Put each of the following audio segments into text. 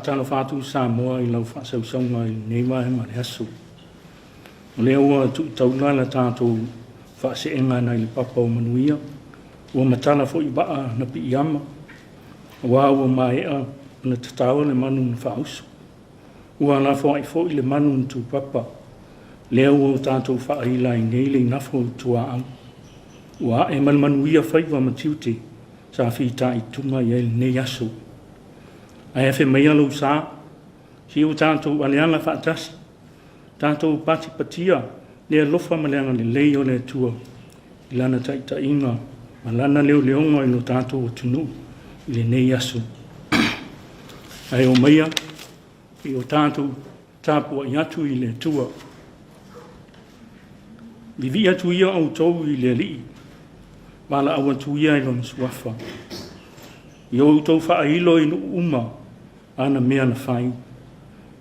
Faatalofa atu Samoa i lau faasausauga i lenei vaega o le aso. O lea ua tuutaula la tatou faaseega nai le papa o manuia, ua matala foi vaa na piiama, aua ua maea ona tatao le manu na faauso. Ua lafoai foi le manu na tupapa, lea ua tatou faaila ai nei le igafo i tuaau. Ua ae ma le manuia faiva ma tiute sa fitaituga i ai lenei aso. Ae afe maia lou sa, si o tatou aleaga faatasi, tatou patipatia le alofa ma le agalelei o le Atua i lana taitaiga ma lana leoleoga i lo tatou atunuu i lenei aso. Ae omaia i o tatou tapuai atu i le Atua. Vivii atu ia outou i le Alii, valaau atu ia i lona suafa. Ia outou faailo i nuu uma ana mea na fai.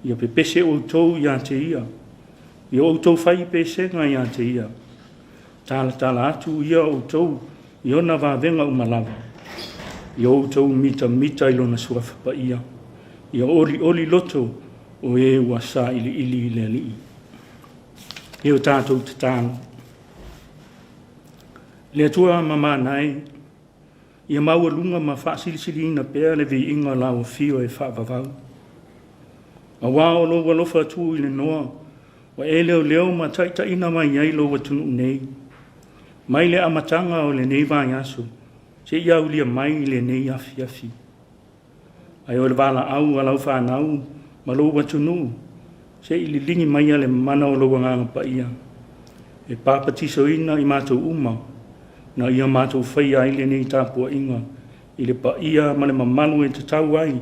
Ia pepese outou ia te ia. Ia outou fai pesega ia te ia. Talatala atu ia outou i ona vavega uma lava. Ia outou mitamita i lona suafa paia. Ia olioli loto o e ua sailiili i le Alii. Ia o tatou tatalo. Le Atua mamana e, ia maualuga ma faasilisiliina pea le viiga o lau afio e faavavau. Aua o lou alofa atu i le noa, ua e leoleo ma taitaiina mai ai lou atunuu nei. Mai le amataga o lenei vaiaso, seia aulia mai lenei afiafi. Ae o le valaau a lau fanau ma lou atunuu, se i liligi maia le mana o lou Agaga Paia, e papatisoina i matou uma, na ia matou faia ai lenei tapuaiga i le paia ma le mamalu e tatau ai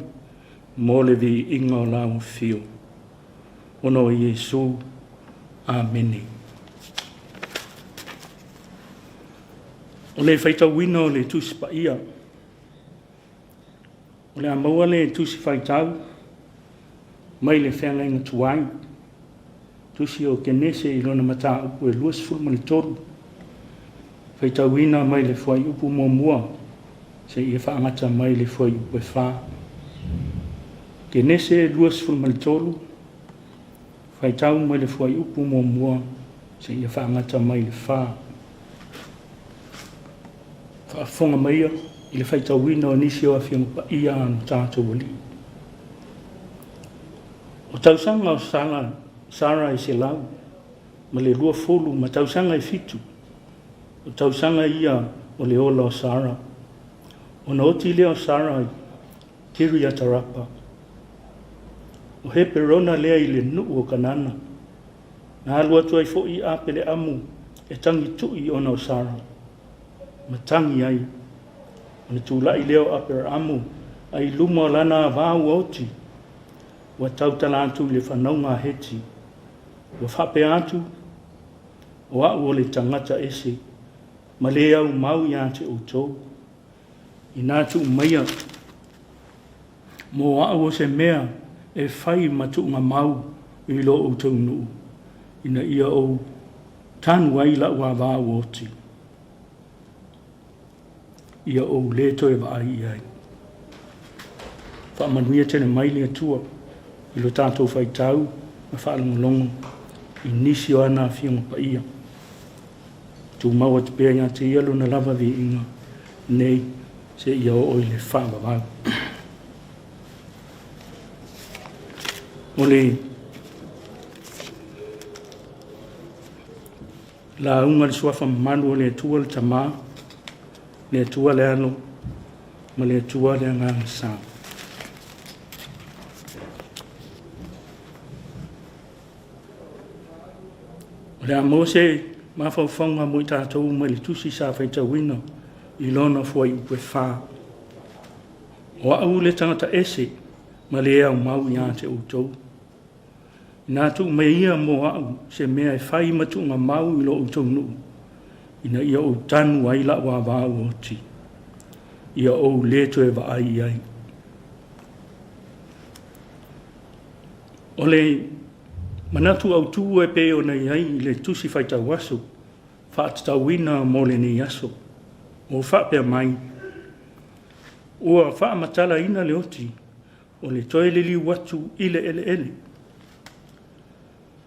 mo le viiga o lau afio. Ona o Iesu. Amene. O le faitauina o le Tusi Paia, o le a maua le Tusi Faitau mai le Feagaiga Tuai, Tusi o Kenese i lona mataupu e 23, faitauina mai le fuaiupu muamua seia faagata mai le fuaiupu e 4. Kenese 23, faitau mai le fuaiupu muamua seia faagata mai le 4. Faafofoga maia i le faitauina o nisi o Afioga Paia a lo tatou Alii. O tausaga o Sara, Sara e 120 ma tausaga e 7, o tausaga ia o le ola o Sara. Ona oti lea o Sara i Kiriatarapa. O Heperona lea i le nuu o Kanana. Na alu atu ai foi Apeleamu e tagitu'i ona o Sara, ma tagi ai. Ona tulai lea o Aperaamu ai i luma o lana ava ua oti, ua tautala atu i le fanauga a Heti, ua faapea atu, O au o le tagata ese, ma le aumau ia te outou. Inā tuu maia mo au o se mea e fai ma tuugamau i lo outou nuu, ina ia ou tanu ai la'u ava ua oti, ia ou le toe vaai i ai. Faamanuia tele mai le Atua i lo tatou faitau ma faalogologo i nisi o ana Afioga Paia. Tumau atu pea ia te ia lona lava viiga nei seia oo i le faavavau. O le lauga le suafa mamalu o le Atua le Tama, le Atua le Alo, ma le Atua le Agaga Sa. O le a maua se mafaufauga mo i tatou mai le tusi sa faitauina i lona fuaiupu e 4. O au le tagata ese ma le aumau ia te outou. Ina tuu mai ia mo au se mea e fai ma tuugamau i lo outou nuu, ina ia ou tanu ai la'u ava ua oti, ia ou le toe vaai i ai. O le manatu autu e pei ona i ai i le tusi faitau aso faatatauina mo lenei aso, ua faapea mai, ua faamatalaina le oti. O le toe liliu atu i le eleele.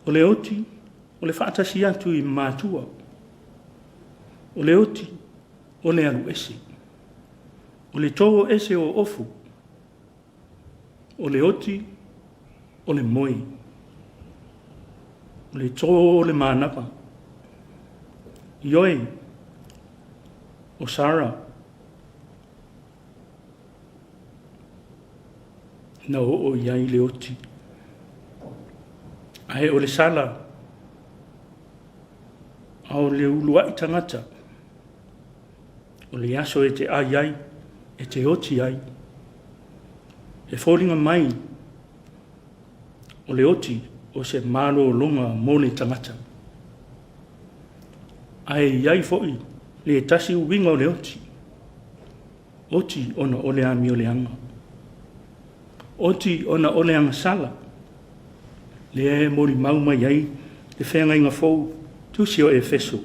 O le oti, o le faatasi atu i matua. O le oti, o le alu ese. O le tō ese o ofu. O le oti, o le moe. O le tō o le manava. Ioe, o Sara, na oo i ai le oti. Ae o le sala, a o le uluai tagata, o le aso e te ai ai, e te oti ai. E foliga mai o le oti o se malologa mo le tagata. Ae i ai foi le tasi uiga o le oti, oti ona o le amioleaga, oti ona o le agasala, lea e molimau mai ai le feagaiga fou tusi o Efeso,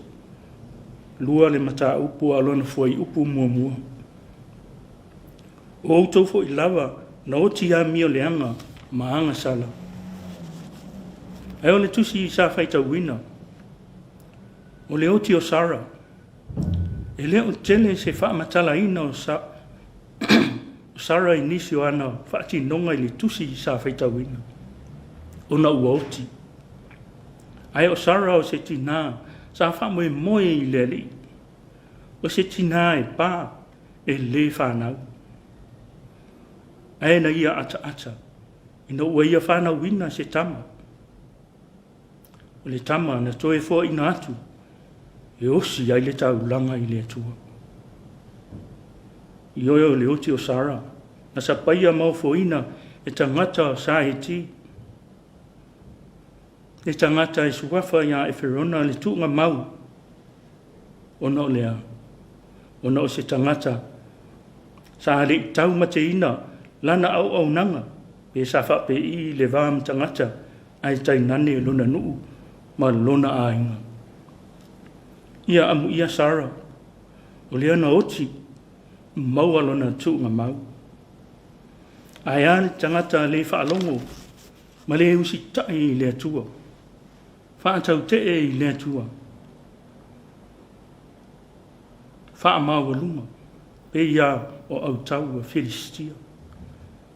2 le mataupu a lona fuaiupu muamua. O outou foi lava na oti amioleaga ma agasala. Ae o le tusi sa faitauina, o le oti o Sara, e le o tele se faamatalaina o Sara i nisi o ana faatinoga i le tusi sa faitauina, ona ua oti. Ae o Sara o se tinā sa faamoemoe i le Alii, o se tinā e pā e lē fanau. Ae na ia ataata ina ua ia fanauina se tama. O le tama na toe foaina atu e osi ai le taulaga i le Atua. Ioe o le oti o Sara, na sapaia ma ofoina e tagata sa Heti, le tagata e suafa iā Eferona le tuugamau, ona o le a? Ona o se tagata sa le i taumateina lana auaunaga pe sa faapei le va ma tagata ae tainane lona nuu ma lona aiga. Ia amuia Sara, o lea na oti maua lona tuugamau. Ae a le tagata le faalogo ma le usitai i le Atua, faatautee i le Atua, faamaualuga, pei a o autau a Filisitia.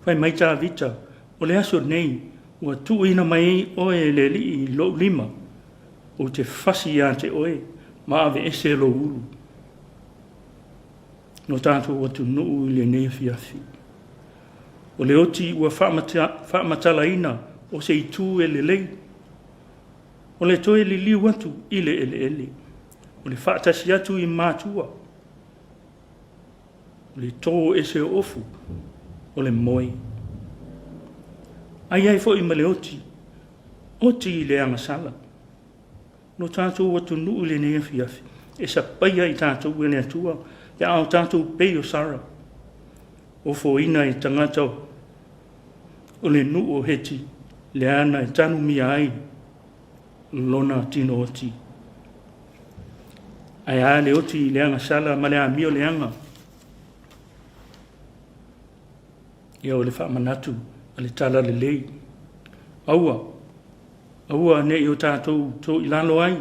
Fai mai Tavita, o le aso nei ua tuuina mai ai oe e le Alii i lou lima, ou te fasi ia te oe ma aveese lou ulu. No tatou atunuu i lenei afiafi. O le oti ua faamatalaina o se itu e lelei, o le toe liliu atu i le eleele, o le faatasi atu i matua, o le tō ese o ofu, o le moe. Ai ai foi ma le oti, oti i le agasala. Lo tatou atunuu i lenei afiafi, e sapaia i tatou e le Atua, pe a o tatou pei o Sara, ofoina e tagata o le nuu o Heti, lea na e tanumia ai lona tino oti. Ae a le oti i le agasala ma le amioleaga? Ia o le faamanatu a le tala lelei. Aua, aua ne i o tatou toilalo ai,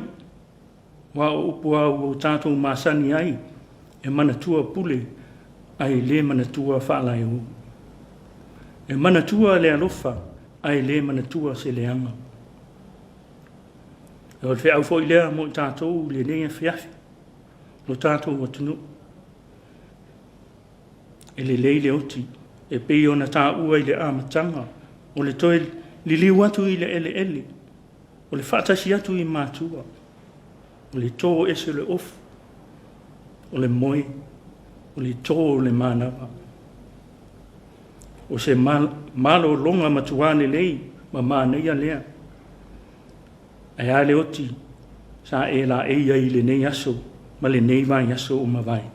aua o upu a ua o tatou masani ai, e manatua pule ae le manatua faalaeo. E manatua le alofa ae le manatua se leaga. O le feau foi lea mo i tatou i lenei afiafi, lo tatou atunuu. E lelei le oti e pei ona taua i le amataga o le toe liliu atu i le eleele, o le faatasi atu i matua, o le tō ese o le ofu, o le moe, o le tō o le manava. O se malologa matua lelei ma manaia lea. Ae a le oti sa e laei ai i lenei aso ma lenei vaiaso ua mavae.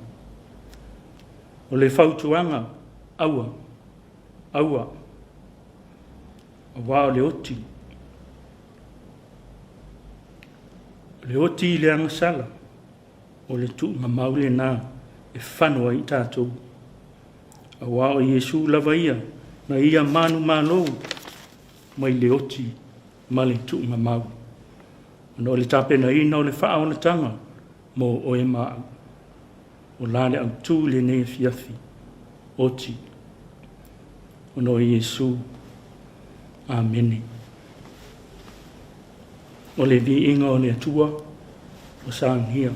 O le fautuaga, aua, aua, aua o le oti, o le oti i le agasala, o le tuugamau lena e fano ai i tatou. Aua o Iesu lava ia Na ia manumalo mai le oti ma le tuugamau, ona o le tapenaina o le faaolataga mo oe ma au. O la le autu i lenei afiafi, oti, ona o Iesu. Amene. O le viiga o le Atua o sagia.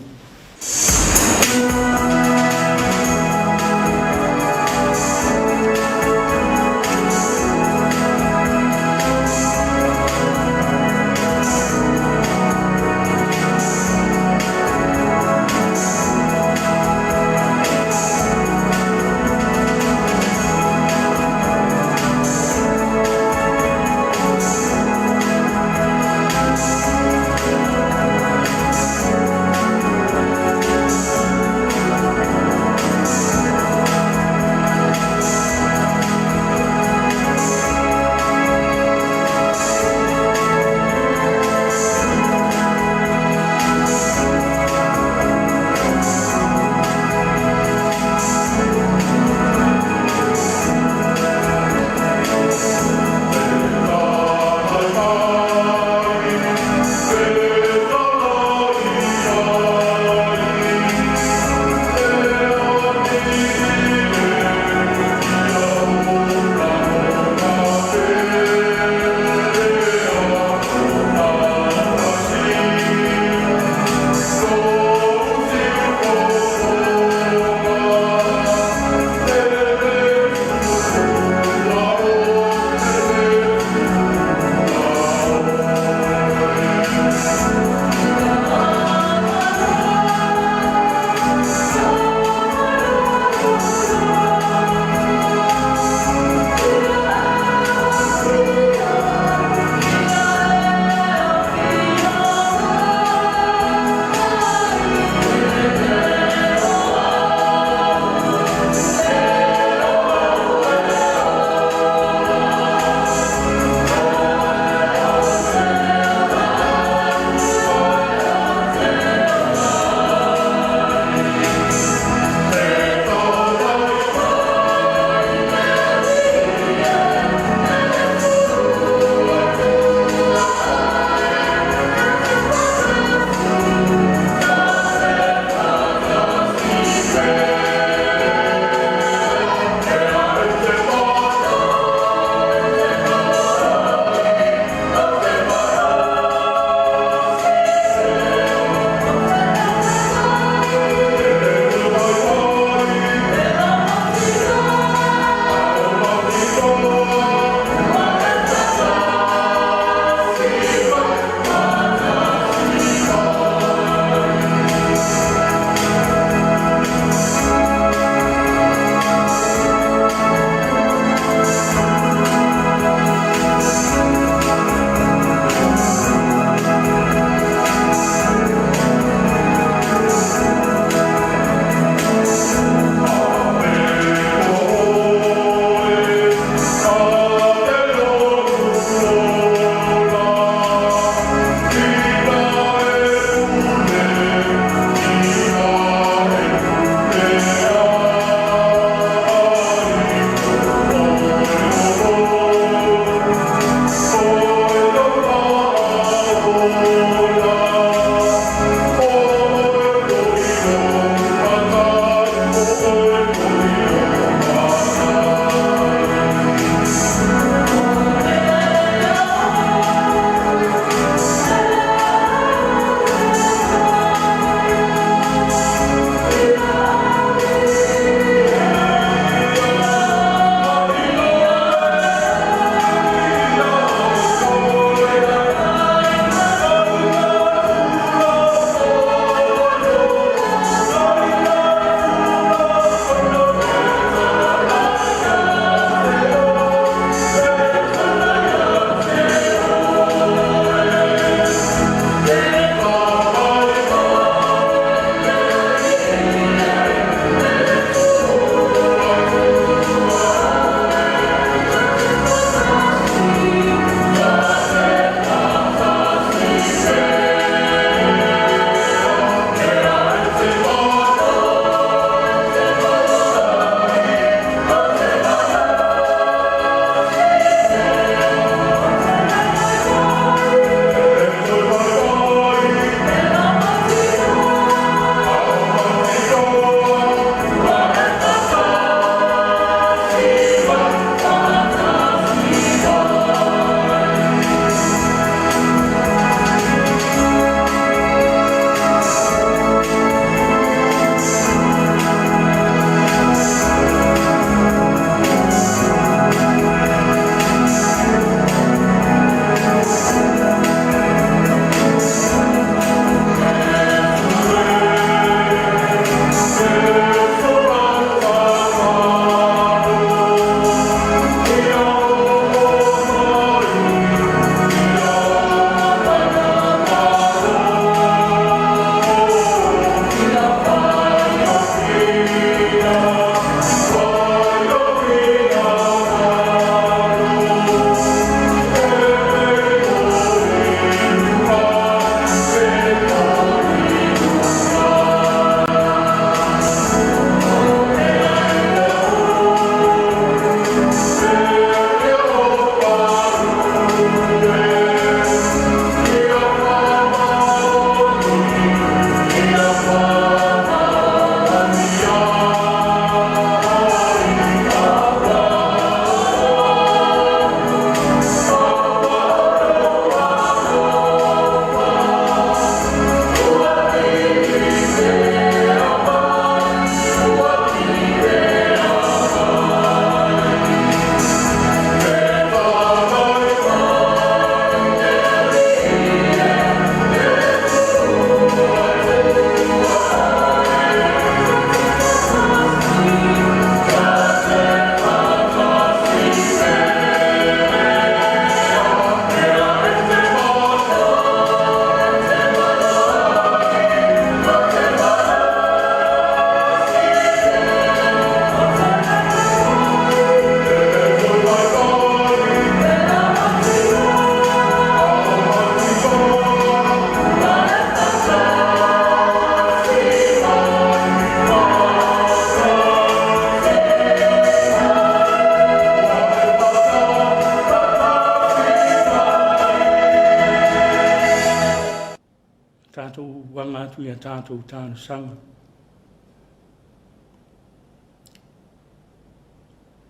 tatou talosaga.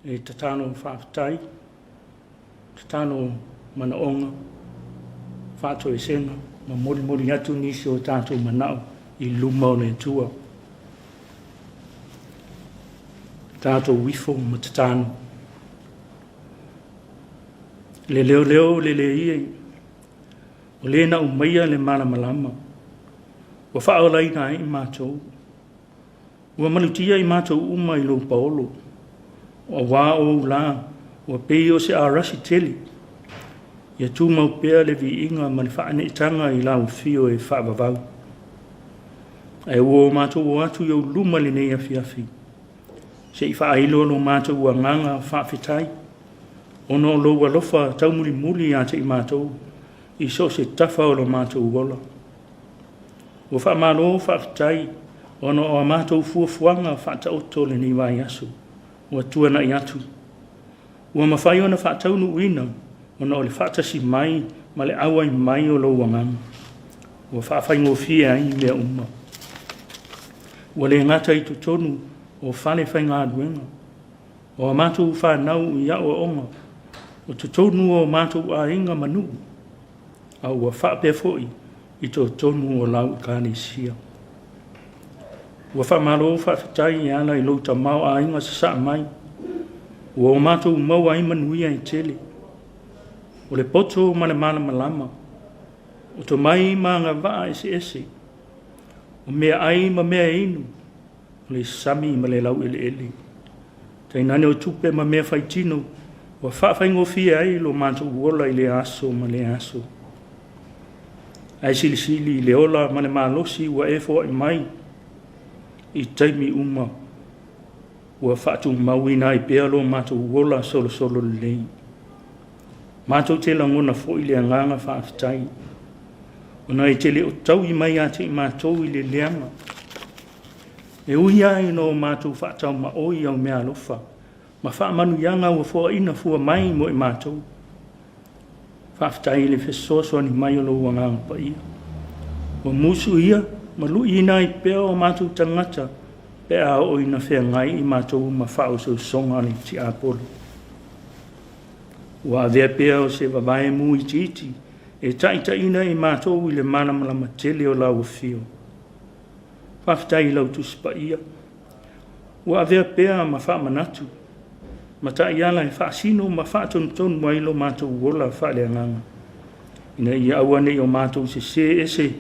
E tatalo faafetai, tatalo manaoga, faatoesega ma molimoli atu nisi o tatou manao i luma o le Atua. Tatou ifo ma tatalo. Le leoleo le leie, o le na umaia le malamalama, ua faaolaina ai i matou. Ua malutia i matou uma i lou paolo, auā o ou lā ua pei o se arasi tele. Ia tumau pea le viiga ma le faaneetaga i lau afio e faavavau. Ae ua o matou o atu i ou luma i lenei afiafi, se i faailo lo matou agaga faafetai, ona o lou alofa taumulimuli ia te i matou i so o se tafa o lo matou ola. Ua faamalo faafetai ona o a matou fuafuaga faataoto lenei vaiaso ua tuanai atu. Ua mafai ona faataunuuina ona o le faatasi mai ma le auai mai o lou agaga. Ua faafaigofie ai mea uma. Ua le gata i totonu o fale faigaluega, o a matou fanau i aoaoga, o totonu o matou aiga ma nuu, a ua faapea foi i totonu o lau Ekalesia. Ua faamalo faafetai e ala i lou tamaoaiga sasaa mai, ua o matou maua ai manuia e tele. O le poto ma le malamalama, o tomai ma agavaa eseese, o meaai ma mea e inu, o le sami ma le laueleele, tainane o tupe ma mea faitino, ua faafaigofie ai lo matou ola i lea aso ma lea aso. Ae silisili i le ola ma le malosi ua e foai mai i taimi uma, ua faatumauina ai pea lo matou ola solosolo lelei. Matou te lagona foi le agaga faafetai, ona e te le o taui mai ia te i matou i le leaga. E ui lava ina o matou faataumaoi au meaalofa ma faamanuiaga ua foaina fua mai mo i matou. Faafetai i le fesoasoani mai o lou Agaga Paia. Ua musuia ma luiina ai pea o matou tagata pe a oo ina feagai i matou ma faaosoosoga a le tiapolo. Ua avea pea o se vavae mu itiiti e taitaiina i matou i le malamalama tele o lau afio. Faafetai i lau Tusi Paia ua avea pea ma faamanatu ma taiala e faasino ma faatonutonu ai lo matou ola faaleagaga, ina ia aua ne i o matou sesē ese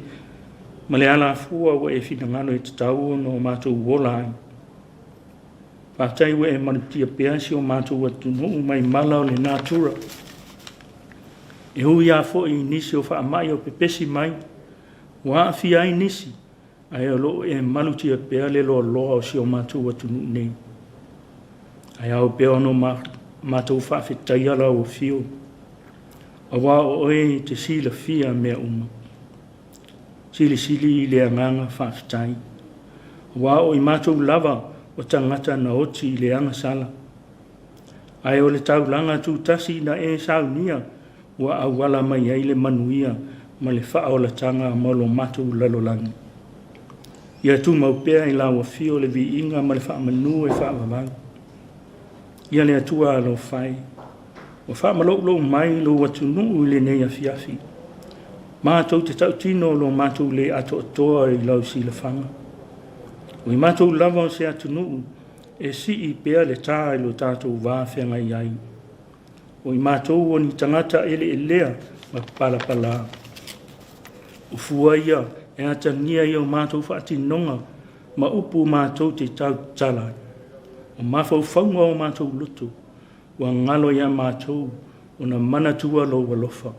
ma le alafua ua e finagalo e tatau ona o matou ola ai. Faafetai ua e malutia pea si o matou atunuu mai mala o le natura. E ui lava foi i nisi o faamai o pepesi mai, ua aafia ai nisi, ae o lo o e malutia pea le loaloa o si o matou atunuu nei. Ae ao pea ona matou faafetaia lau afio, auā o oe e te silafia mea uma. Silisili i le agaga faafetai, auā o i matou lava o tagata na oti i le agasala. Ae o le taulaga tutasi na e saunia ua auala mai ai le manuia ma le faaolataga mo lo matou lalolagi. Ia tumau pea i lau afio le viiga ma le faamanu e faavavau. Ia le Atua alofa e, ua faamaloulou mai lou atunuu i lenei afiafi. Matou te tautino lo matou le atoatoa i lau silafaga. O i matou lava o se atunuu e sii pea le tā i lo tatou va feagai ai. O i matou o ni tagata eleelea ma palapala. O fua ia e atagia i o matou faatinoga ma upu matou te tautala ai. O mafaufauga o matou loto, ua galo ia matou ona manatua lou alofa.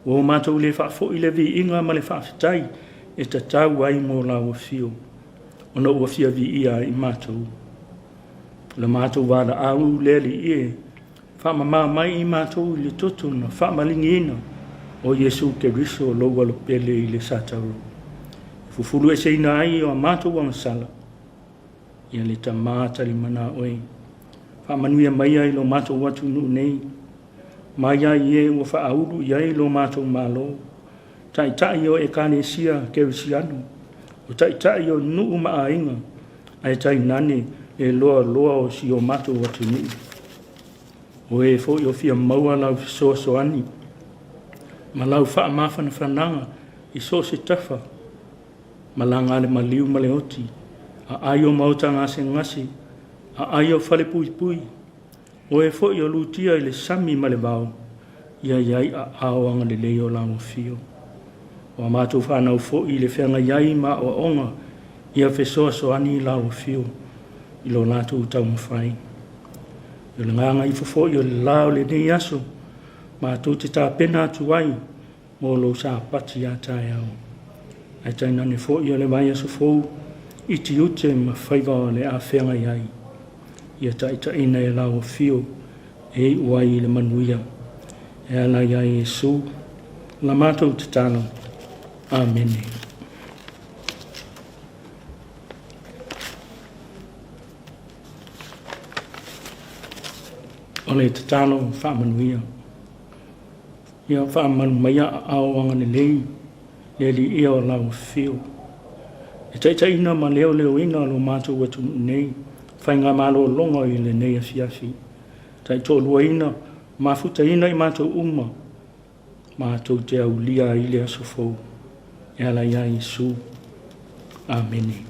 Ua o matou le faafoi le viiga ma le faafetai e tatau ai mo lau afio, ona ua fia viia ai i matou. O le matou valaau le Alii e, faamama mai i matou i le toto na faamaligiina o Iesu Keriso lou alopele i le satauro, e fufulueseina ai o a matou agasala. Ia le Tama talimana oe, faamanuia maia i lo matou atunuu nei, mai ai e ua faaulu i ai lo matou Malo, taitai o Ekalesia Kerisiano, o taitai o nuu ma aiga, ae tainane le loaloa o si o matou atunuu. O e foi o fia maua lau fesoasoani ma lau faamafanafanaga i so o se tafa, malaga a le maliu ma le oti, aai o maota gasegase, aai o falepuipui, o e foi o lutia i le sami ma le vao, ia i ai aao agalelei o lau afio. O a matou fanau foi i le feagai ai ma aoaoga, ia fesoasoani lau afio i lo latou taumafai. O le gagaifo foi o le la o lenei aso, matou te tapena atu ai mo lou sapati a taeao. Ae tainane foi o le vaiaso fou i tiute ma faiva o le a feagai ai. Ia taitaiina e lau afio e iu ai i le manuia. E ala ia Iesu, la matou tatalo. Amene. O le tatalo faamanuia. Ia faamalu mai aao agalelei le Alii o lau afio. E taitaiina ma leoleoina lo matou atunuu nei, faigamalologa i lenei afiafi. Taitoaluaina, mafutaina i matou uma, matou te aulia ai le aso fou. E ala ia Iesu. Amene.